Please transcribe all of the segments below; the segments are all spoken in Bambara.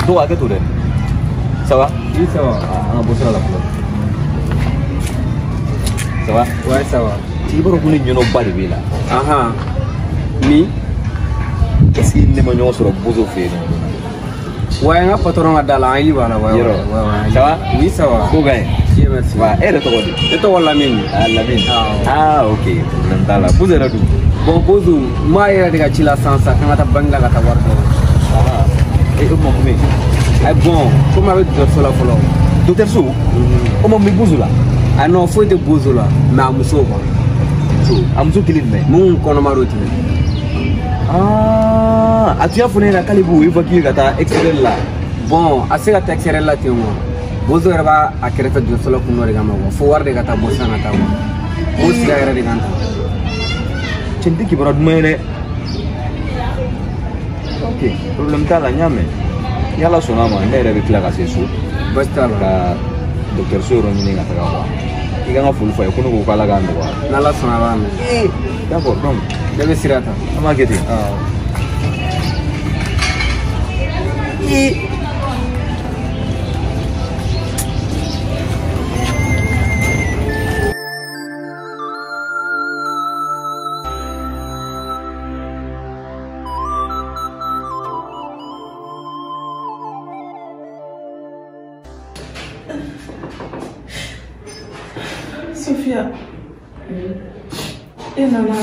Donc hakɛ to dɛ. Ça va? Oui, ça va. An ka bɔ sira la fɔlɔ. Ça va? Ouais, ça va. I b'a dɔn ko ne ɲɛnɔba de b'e la. Ahan. Min? Est-ce que ne ma ɲɔgɔn sɔrɔ Bozo fɛ yen nɔ? Ouais, n ka patron ka da la, an hakili b'a la. Ouais, Yɔrɔ. ouais, ouais. Ça va? Oui, ça va. Ko ka ɲi? Dieu merci. Wa e yɛrɛ tɔgɔ di? Ne tɔgɔ Lamine. Ah, Lamine. Awɔ. Ah, ok. Problème t'a la. Bozo yɛrɛ dun? Bon, Bozo, n b'a yɛrɛ de ka ci la sisan sisan k'an ka taa banque la ka taa wari bɔ. Ah. E o tuma mun bɛ yen? Ayi, bon, komi a bɛ dɔgɔtɔrɔso la fɔlɔ. Dɔgɔtɔrɔso? O ma mun bɛ Bozo la? Ah non, foyi tɛ Bozo la, mais a muso quoi. Muso? A muso kelen jumɛn? Mun kɔnɔma don ten. Ah, a tun y'a fɔ ne ɲɛna k'ale b'o évacuer ka taa extérieur la. Bon, a se ka taa extérieur la ten quoi. Bozo yɛrɛ b'a a kɛrɛfɛ dɔgɔtɔrɔso la kun dɔ de kama quoi. Fo wari de ka taa bɔ sisan ka taa quoi. O sira yɛrɛ de kan tan. Cɛ nin tɛ kibaruya duman ye dɛ. Ok, problème t'a la, n y'a mɛn. Ni Ala sɔnna a ma, ne yɛrɛ bɛ tila ka se so. Baasi t'a la. Ka dɔgɔtɔrɔso yɔrɔ ɲini ka taga quoi. I ka n ka foli fɔ a ye ko ne ko k'Ala k'a nɔgɔya. N'Ala sɔnna a b'a mɛn. Ee, d'accord, donc. Ne bɛ sira ta. An b'a kɛ ten. Awɔ. Ee. Sophia, e nana.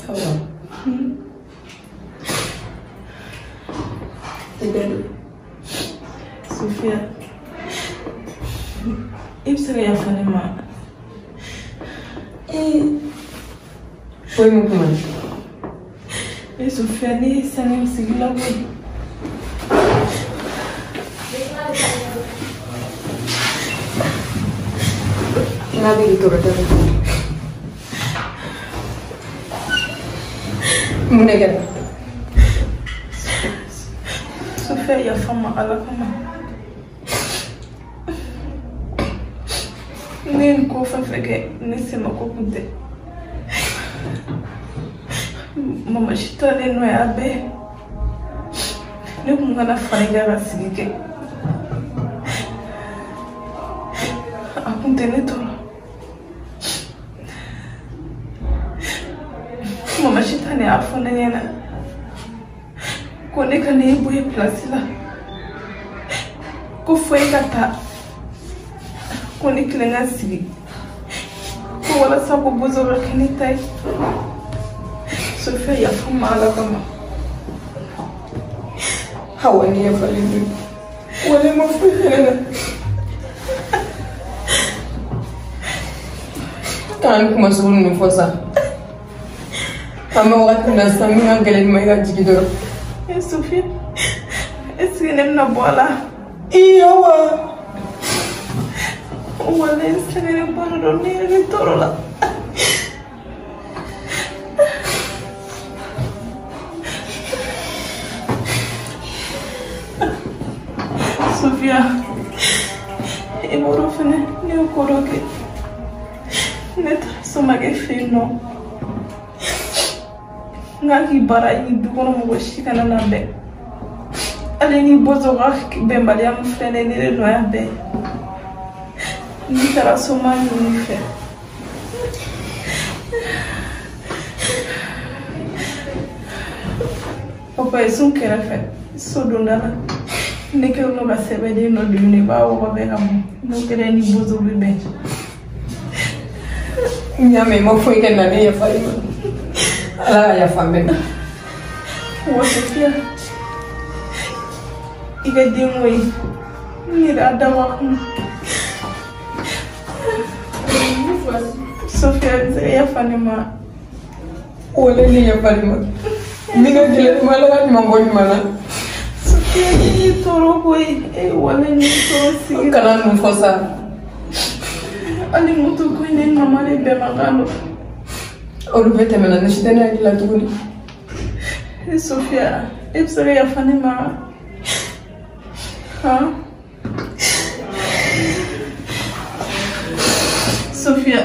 Ça va. T'es belle. Sophia, i bɛ se ka yafa ne ma. Foyi mun kuma. E Sophia, ne ye sɛgɛn sigi la koyi. N'a bɛ k'i tɔɔrɔ tɛ. Mun de kɛra? Sophia, yafa n ma Ala kama. Ne ye nin ko fɛn fɛn kɛ, ne sɛmako kun tɛ. Mama si t'a ne nɔ ye a bɛɛ. Ne kun kana fara i kan ka sigi kɛ. A kun tɛ ne tɔɔrɔ. Mama si t'a ne y'a fɔ ne ɲɛna ko ne ka ne bɔ yen pilasi la, ko fo e ka taa, ko ne kelen ka sigi, ko walasa ko Bozo ka kɛ ne ta ye. Sophia, yafa n ma Ala kama. Hawa, ne yafalen don. Wale ma foyi kɛ ne la. Kana ni kuma sugu ninnu fɔ sa. An bɛ wagati min na sisan, min ka gɛlɛn i ma, i ka jigin dɔrɔn. E Sophia, est-ce que ne bɛna bɔ a la? Ii Awa. Walayi n sɛgɛnnen ba de don, ne yɛrɛ bɛ tɔɔrɔ la. Sophia, i b'o dɔn fɛnɛ, ne ye ko dɔ kɛ. Ne taara Somakɛ fɛ yen nɔ. N k'a k'i baara i du kɔnɔ mɔgɔ si kana na bɛn. Hali ni Bozo ka bɛnbaliya min filɛ nin ye, ne de nɔ y'a bɛɛ ye. N'i taara so n b'a ɲini i fɛ. Papa ye sun kɛrɛfɛ, so donda la. Ne kɛlen don ka sɛbɛnden dɔ don i b'a wɔgɔbɛ ka bɔ. N'o kɛra ni Bozo bɛ bɛn. N y'a mɛn, i ma foyi kɛ n na, ne yafalen ma. Ala ka yafa n bɛɛ ma. Wa Sophia, i ka denko ye, n yɛrɛ y'a dabɔ a kama. Sophia, i bɛ se ka yafa ne ma. Wale, ne yafalen ma. Min ka gɛlɛn i ma, Ala ka ɲuman bɔ ɲuman na. Sophia, i ye tɔɔrɔ koyi. E wale ni tɔɔrɔ sigi. Kana ninnu fɔ sa. Hali moto ko in ne ni mama de bɛnbakan don. Olu bɛɛ tɛmɛna, ni si tɛ ne hakili la tuguni. E Sophia, e bɛ se ka yafa ne ma? Han? Sophia.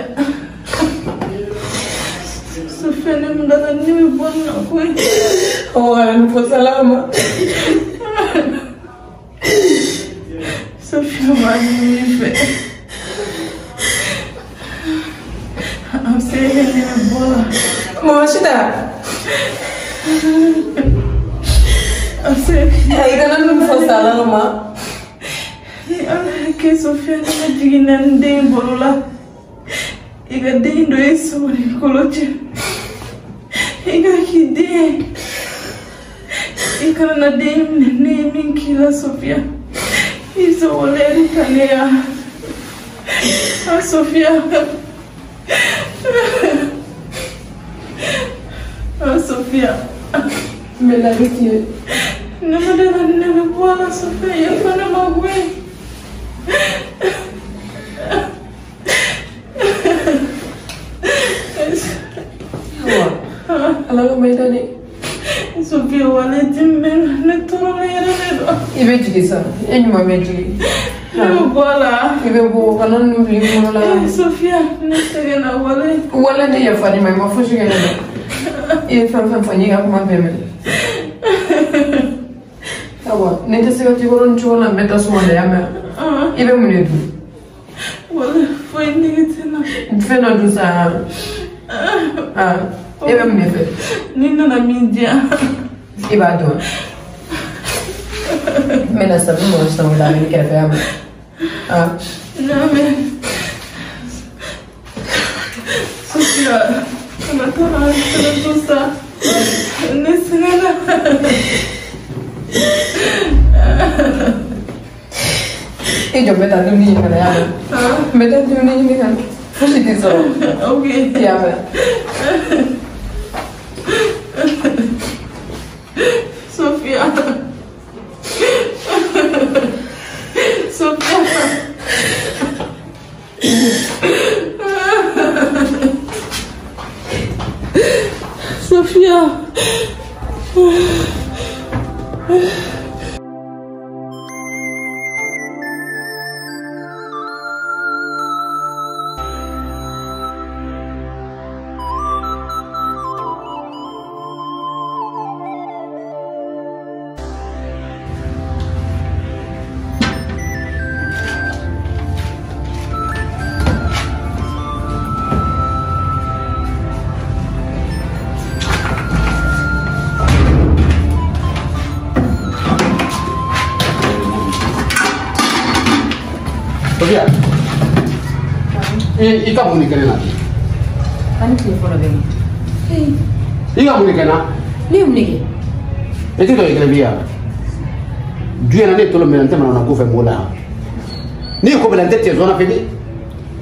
Sophia, ne bɛna ma da la ne bɛ bɔ nin na koyi. Awa kana nin fɔ Salama. Sofia b'a ɲini i fɛ. A bɛ se ka kɛ ne bɛ bɔ la. Mama Sita. A bɛ se ka kɛ. I kana nin fɔ Salama. Ni Ala y'a kɛ Sofia ne ma jigin na ni den in bolo la. I ka den dɔ ye sogo ni kolo cɛ. I ka k'i den ye. I kana na den minɛ ne ye min k'i la Sofia. I sogolen ta ne ya. Ah Sofia. Ah Sofia. N bɛ layidu k'i ye. Ne ma deli ka ne bɛ bɔ a la Sofia yafa ne ma koyi. Awa Ala ka ma i la dɛ. Sofia wale dimi bɛ n na ne tɔɔrɔlen yɛrɛ de don. I bɛ jigin sa e ɲuman bɛ jigin. Ne bɛ bɔ a la. I bɛ bɔ kana ninnu bila i kunkolo la. Sofia ne sɛgɛnna wale. Wale ne yafa ne ma i ma fosi kɛ ne la. I ye fɛn fɛn fɔ n y'i ka kuma bɛɛ mɛn. Awa ne tɛ se ka t'i kɔrɔ nin cogo la n bɛ taa so kɔnɔ y'a mɛn. I bɛ mun de dun? Wale foyi nege tɛ n na. Fɛn dɔ dun sa. E bɛ mun de fɛ? N'i nana min di yan. I b'a dɔn. N bɛna sa n bɛ mɔgɔ san wele a bɛ ne kɛrɛfɛ y'a mɛn. N y'a mɛn. Sofia kana taa kana to sa. Ne sɛgɛnna. I jɔ n bɛ taa dumuni ɲini ka na y'a mɛn. N bɛ taa dumuni ɲini ka na. Fosi t'i sɔrɔ. Ok. I y'a mɛn. Sofia. Sofia. Sofia. Sofia, i ka mun de kɛ ne na bi? An ni tile fɔlɔ bɛ min? I ka mun de kɛ n na? Ne ye mun de kɛ? E tɛ dɔ ye kɛnɛ bi yan. Du yɛrɛ ne ye tolo minɛ n tɛ manamana ko fɛ mɔgɔ la yan. Ne ye ko bɛɛ la n tɛ cɛ zɔnna fɛ dɛ.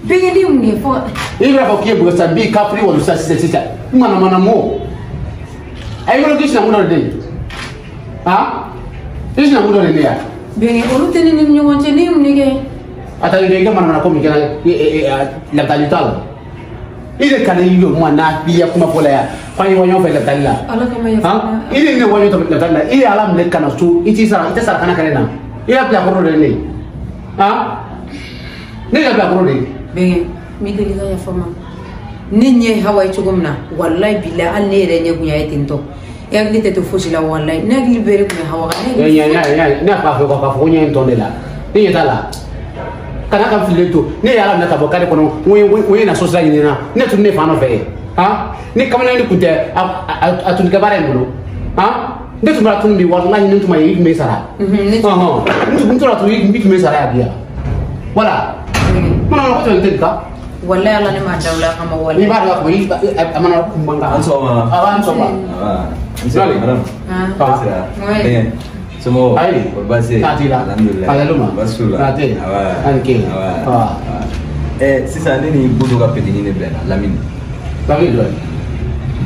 Bɛnkɛ ne ye mun de fɔ? I bɛna fɔ k'i ye bugɔ sisan n b'i kafiri wali sisan sisan sisan. N manamana mɔ. A ye yɔrɔ k'i sinankun dɔ de ye. Han? I sinankun dɔ de ne ya. Bɛnkɛ olu tɛ ne ni ɲɔgɔn cɛ ne ye mun de kɛ? A taa i ka manamana ko min kɛra labitali t'a la. I de kana i jɔ kuma n'a i ya kuma fɔ la yan k'an ye wa ɲɔgɔn fɛ labitali la. Ala kama yafa. I de ne wa ɲɔgɔn fɛ labitali la i ye Ala minɛ ka na so i t'i sara i tɛ sara kana kɛ ne na i y'a bila kɔrɔ de ne ye. Han? Ne y'a bila kɔrɔ de ye. Bɛnkɛ n b'i deli ka yafa n ma. Ne ɲɛ ye Hawa ye cogo min na walayi bilayi hali ne yɛrɛ ɲɛ kun y'a ye ten tɔ. E hakili tɛ to fosi la walayi ne hakili bɛɛ de kun bɛ Hawa kan. Ne y'a fɔ k'a fɔ ko ɲɛ in tɔn de la ne ɲɛ t'a la. Kana ka fililen to ne ye Ala minɛ ka bɔ kare kɔnɔ n ye na so sira ɲini na ne tun ne fan nɔfɛ ye han ni kamalen ni kun tɛ a tun tɛ kɛ baara in bolo han ne tun b'a tunu bi walahi ne tun ma ye i tun bɛ sara n tora tun i tun bɛ sara yan bi yan wala mana ko tun tɛ ka walahi Ala ne m'a da o la kama walahi i b'a dɔn ko i a mana kun man kan An sɔgɔma. Awɔ an sɔgɔma. Madame. Ah. Somɔgɔw? Ayi. Kɔri baasi tɛ yen? K'a t'i la. Alhamdulilayi. Allo ma. Baasi t'u la. K'a tɛ yen. Awɔ. A ni ke. Awɔ. Sisan ne ni Bozo ka petini de bɛnna Lamini. Lamini jumɛn?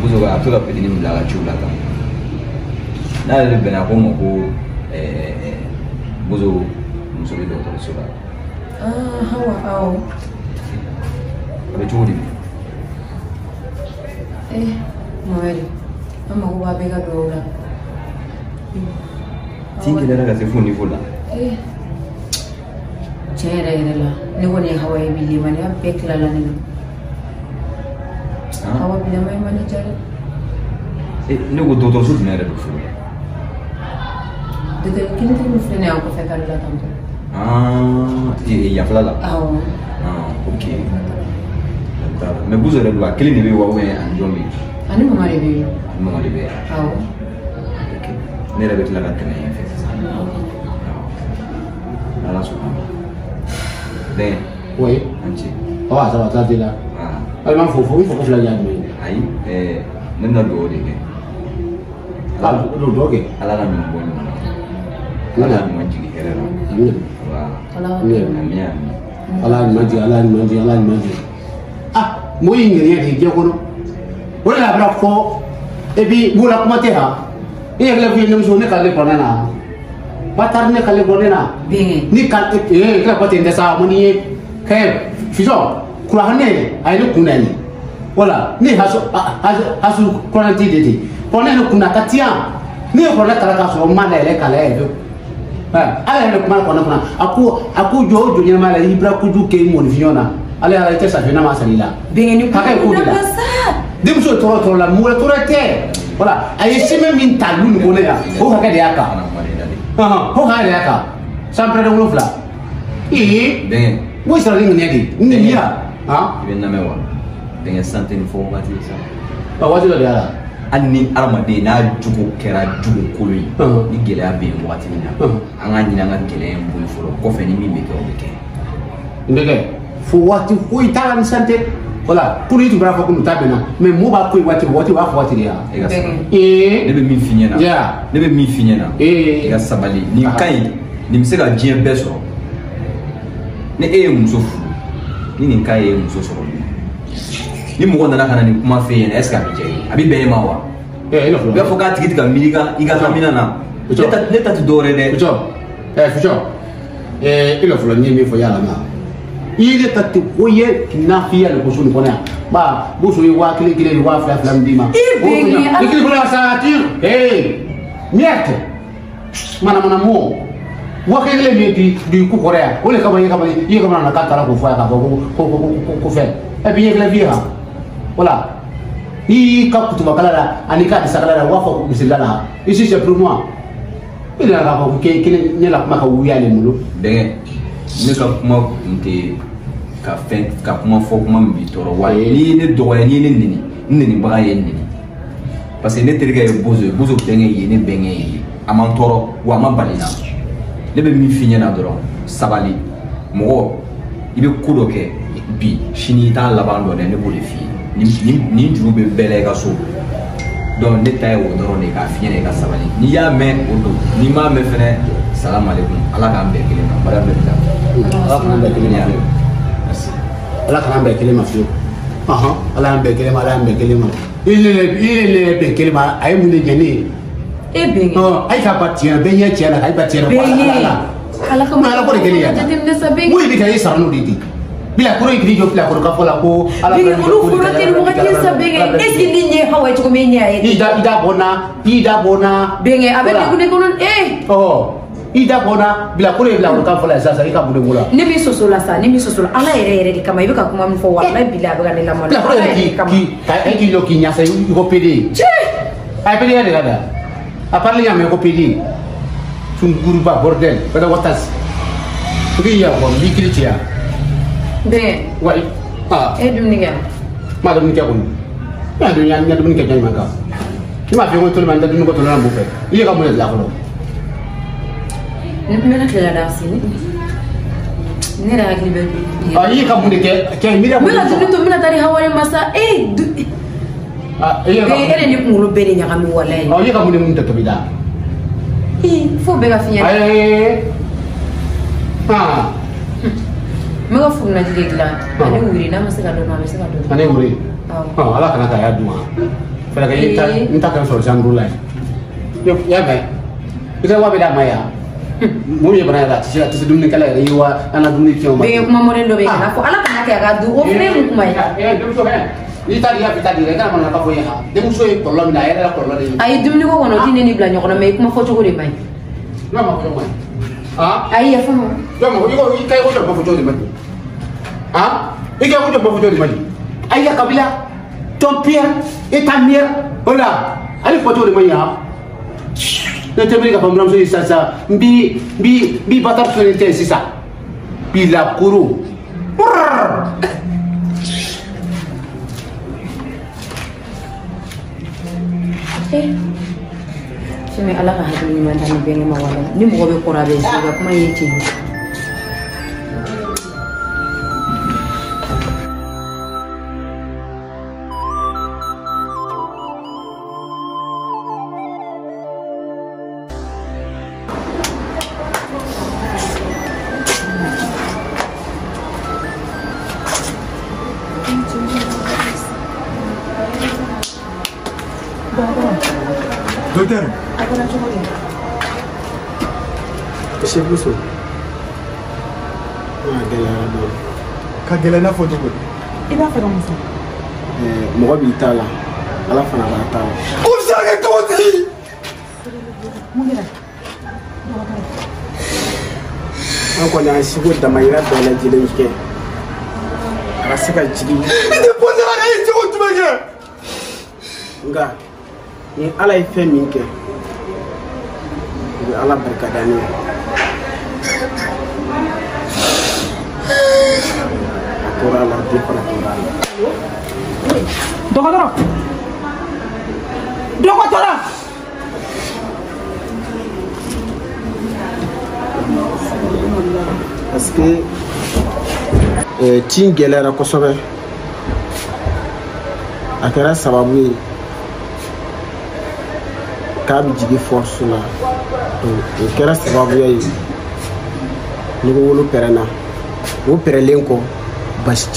Bozo ka a bɛ to ka petini min bila a ka ciw la tan. N'ale de bɛnna ko n ma ko Bozo muso bɛ dɔgɔtɔrɔso la. Ah Hawa awɔ. A bɛ cogo di bi? Mohamed an mago b'a bɛɛ ka duwawu la. Tin gɛlɛyara ka se fo niveau la. Tiɲɛ yɛrɛ yɛrɛ la ne kɔni ye Hawa ye bi limaniya bɛɛ tilala ne na. Hawa bilama ye man ne diya dɛ. Ne ko dɔgɔtɔrɔso jumɛn yɛrɛ don fɔlɔ? Docteur clinique min filɛ nin ye an kɔfɛ kari la tantɔ. Ah, yan fila la? Awɔ. Ah, ok. Mais Bozo yɛrɛ don a kelen de bɛ yen wa ou bien ani jɔn bɛ yen? Ani mama de bɛ yen. Ani mama de bɛ yen. Awɔ. Ok. Ne yɛrɛ bɛ tila ka tɛmɛ yen fɛ sisan. Awɔ. Ala sɔnna ma. Bɛn. Oui. An ce. Awa, ça va, ça va la. Ah. Ayi ma fo fo i fo ko fila jumɛn ye? Ayi, ne bɛna dugawu de kɛ. Ah, dugawu kɛ. Ala ka ɲuman bɔ ɲuman na. Ala ka ɲuman jigin hɛrɛ la. Amin. Voilà. Amin. Amin amin. Ala ɲuman jigin, ala ɲuman jigin, ala ɲuman jigin. Ah, mɔgɔ y'i ŋaniya de ye diɲɛ kɔnɔ. O de la a bɛna fɔ et puis wula kuma tɛ han. E yɛrɛ filɛ denmuso ne k'ale kɔnɔ na. Batari ne k'ale kɔnɔ na. Bɛnkɛ. Ni ka kila ko ten tɛ sa mo ni ye kɛ fisɔn kuranɛ a ye ne kun na yen. Voilà, ne hasu hasu kuranɛ ti de ten. Kuranɛ ne kun na ka tiyan. Ne ye kuranɛ kalan k'a sɔrɔ n ma dayɛlɛ k'a lajɛ fiyewu. Ala yɛrɛ kuma kɔnɔ fana a ko jɔ o jɔ ɲɛnama la i bira kojugu kɛ i mɔnifiɲɔ na. Ala yɛrɛ i tɛ sa fiyewu n'a ma sara i la. Bɛnkɛ ni Hakɛ ko de la. Denmuso tɔɔrɔ tɔɔrɔ la mɔgɔ tɔɔrɔ tɛ. Voilà, a ye sɛbɛn min ta lu nin kɔnɔ yan o hakɛ de y'a kan. O hakɛ de y'a kan. San pɛrɛn 7. Ee. Bɛnkɛ. N ko sara ni ŋaniya de ye. N ŋaniya. Han. I bɛ n lamɛn wa? Bɛnkɛ san tɛ nin fɔ wagati ye sa. Ɔ waati dɔ de y'a la. Hali ni hadamaden n'a jogo kɛra jogo kolon ye, ni gɛlɛya bɛ yen wagati min na, an k'a ɲini an ka gɛlɛya in bɔ yen fɔlɔ, kɔfɛ ni min bɛ kɛ o bɛ kɛ. N bɛ kɛ fo waati foyi t'a la ni san tɛ. Voilà, pour i tun b'a fɔ ko nin ta bɛnna, mais mɔgɔw b'a ko ye waati o b'a fɔ waati de ya. E ka sabali. Ee. Ne bɛ min f'i ɲɛna. Ne bɛ min f'i ɲɛna. Ee. I ka sabali. Nin ka ɲi, nin bɛ se ka diɲɛ bɛɛ sɔrɔ. Ni e ye muso furu, ni nin ka ye muso sɔrɔ, ni mɔgɔ nana ka na nin kuma f'e ɲɛna, est ce que a bɛ diya i ye? A bɛ bɛn e ma wa? I b'a fɔ k'a tigi tɛ ka miiri i ka hamina na. Ne ta tɛ dɔwɛrɛ ye dɛ. Fisɔn, Fisɔn, i ka fɔlɔ n ye min fɔ yala ma. I ye ne ta tɛ ko ye nafiya de ko so nin kɔnɔ yan. Ba, boso ye 1000 kelen ni 2000 2000 min d'i ma. I bɛnkɛ. I kili fɔlɔ sa ti. Ee, miette. Mana mana mɔ. 1000 kelen min di di ku kɔrɔ yan. O de kama i ye kama na k'a taara k'o fɔ yan k'a fɔ ko fɛn. E bi ɲɛ kelen f'i ye han. Voilà. N'i y'i ka kutubakala la ani k'a disakala la u b'a fɔ misirila la. Ici c'est pour moi. I nana k'a fɔ ko kelen ne la kuma ka wuya le bolo. Bɛnkɛ, ne ka kuma kun tɛ ka fɛn ka kuma fɔ kuma min b'i tɔɔrɔ wa n'i ye ne dɔgɔya n'i ye ne neni n nenibaga ye n neni parce que ne terikɛ ye bozo ye, bozo bɛnkɛ ye ne bɛnkɛ ye, a man tɔɔrɔ wa a ma bali n na. Ne bɛ min f'i ɲɛna dɔrɔn, sabali. Mɔgɔ i bɛ ko dɔ kɛ bi sini i t'a laban dɔn dɛ, ne b'o de f'i ye. Nin juru bɛ bɛɛ la i ka so, donc ne ta ye o dɔrɔn de ye k'a f'i ɲɛna i ka sabali. N'i y'a mɛn o don, n'i m'a mɛn fɛnɛ, salamu aleykum, ala k'an bɛn kelen ma, barika bɛ bila. Ala k'an bɛn kelen ma fiyewu. Ala k'an bɛn kelen ma fiyewu. Ala y'an bɛn kelen ma, ala y'an bɛn kelen ma. I ne bɛn kelen ma, a ye mun de ɲɛ ne ye? E bɛnkɛ. Ɔ, ayi ka ba tiɲɛ, bɛɛ ɲɛ tiɲɛ na, ayi ba tiɲɛ na. Bɛnkɛ. Ala kama. Ala ko de kelen ya. Jateminɛ sa bɛnkɛ. Mun de bɛ ka e sara n'o de ye ten? Bila kɔrɔ ye k'i jɔ fila kɔrɔ ka fɔ la ko ala Bɛnkɛ, olu fɔlɔ tɛ nin wagati ye sa bɛnkɛ. Est ce que ni ɲɛ Hawa ye cogo min e ɲɛ y'a ye? I da bɔ n na, i da bɔ n na. Bɛnkɛ, a bɛ degun ne kɔnɔ ee. Ɔ, i da bɔ n na, bila kɔrɔ ye bila kɔrɔ ka fɔ la sisan i ka mun de b'o la? Ne b'i soso la sa, ne b'i soso la Ala yɛrɛ yɛrɛ de kama i bɛ ka kuma min fɔ walayi bilahi a bɛ ka ne lamaloya. Bila kɔrɔ Ala yɛrɛ yɛrɛ de kama. k'i jɔ k'i ɲasa i ko PD. Cɛ. A ye PD ya de la dɛ. A parle ɲa mɛn ko PD. Sunguruba bordel, bada watas. I b'i ya kɔ, n b'i kili ci ya. Bɛnkɛ. Wayi. Ah. E ye dumuni kɛ? Ma dumuni kɛ kɔni. Ne y'a dun, n ye dumuni kɛ jɔn kan. Ne m'a f'i ye ko toli ma, n tɛ dumuni ko toli la mun fɛ. I ye ka mun de dilan fɔlɔ? N bɛna tila da sini. Ne yɛrɛ hakili bɛ. Ah, i ye ka mun de kɛ? Cɛ, mi N bɛna dumuni to, n bɛna taa di Hawa de ma sa. E du. Ah, e ye ka. E de ni kunkolo bɛɛ de ɲagami walayi. Ɔ, i ye ka mun de mun tɛ tobi da? Ee, fo bɛɛ ka fiɲɛ. Ayi. Ah. N bɛ ka furunaji de dilan. Ani wuri, n'a ma se ka dɔ dun, a bɛ se ka dɔ dun. Ani wuri. Awɔ. Ɔ, Ala kana k'a y'a dun wa. Fɛrɛ kɛ i ta n ta kɛ sɔrɔ san duuru la ye. I y'a mɛn? I ka wa bɛ d'a ma yan. Mun ye bana yɛrɛ a tɛ se dumunikɛla yɛrɛ i wa an ka dumuni tiɲɛ o ma. Bɛnkɛ kuma mɔdɛli dɔ bɛ yen kana fɔ Ala kana kɛ a ka dun o fana ye mun kuma ye? Denmuso fɛnɛ n'i ta di i ta di i kana mana ka fɔ ye han. Denmuso ye kɔlɔlɔ min na a yɛrɛ la kɔlɔlɔ de ye. Ayi dumuni ko kɔnɔ o ti ne ni bila ɲɔgɔn na mais i kuma fɔcogo de man ɲi. N'a ma fɔ ɲɔgɔn ye. Ah? Ayi yafa ma. Jɔn ma i ko i ka i ko jɔn ma fɔ cogo de man ɲi. Ah? I ka ko jɔn ma fɔ cogo de man ɲi. Ayi ya kabila ton père et ta mère voilà. Ale fɔcogo de ma ɲa. Ne tɛ miiri k'a fɔ n buramuso ye sisan sisan n bi bata filɛ tɛ sisan. Bila koro. Sini ala ka hakili ɲuman da ni bɛnkɛ ma wala ni mɔgɔ bɛ kɔrɔ a bɛ se ka kuma ye tiɲɛ. Docteur. Monsieur Bousso. A gɛlɛyara dɔɔni. Ka gɛlɛn i n'a fɔ cogo di? I b'a fɛ ka mun fɔ? Mɔgɔ b'i ta la, Ala fana b'a ta la. O bɛ se ka kɛ cogo di? Mun kɛra? An kɔni y'an seko damayira bɛɛ lajɛlen kɛ. A ka se ka jigin. I tɛ bɔ ne la, e ye cogo jumɛn kɛ? Nka ni Ala ye fɛn min kɛ, o bɛ Ala barika da ne ye. A tora a la, den fana tora a la. Dɔgɔtɔrɔ! Dɔgɔtɔrɔ! Parce que ci in gɛlɛyara kosɛbɛ. A kɛra sababu ye k'a bɛ jigin force la. O kɛra sababuya ye ni ko wolo pɛrɛnna. O pɛrɛnlen kɔ,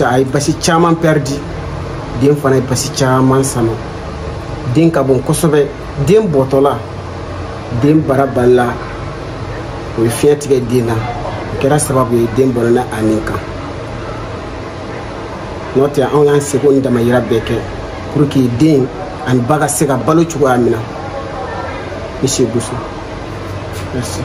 a ye basi caman pɛridi. Den fana ye basi caman sama. Den ka bon kosɛbɛ. Den bɔtɔla, den bara balila, o ye fiɲɛ tigɛ den na. O kɛra sababu ye den bɔnna a nin kan. N'o tɛ anw y'an seko ni damayira bɛɛ kɛ pour que den ani ba ka se ka balo cogoya min na. Monsieur Bousso. Merci.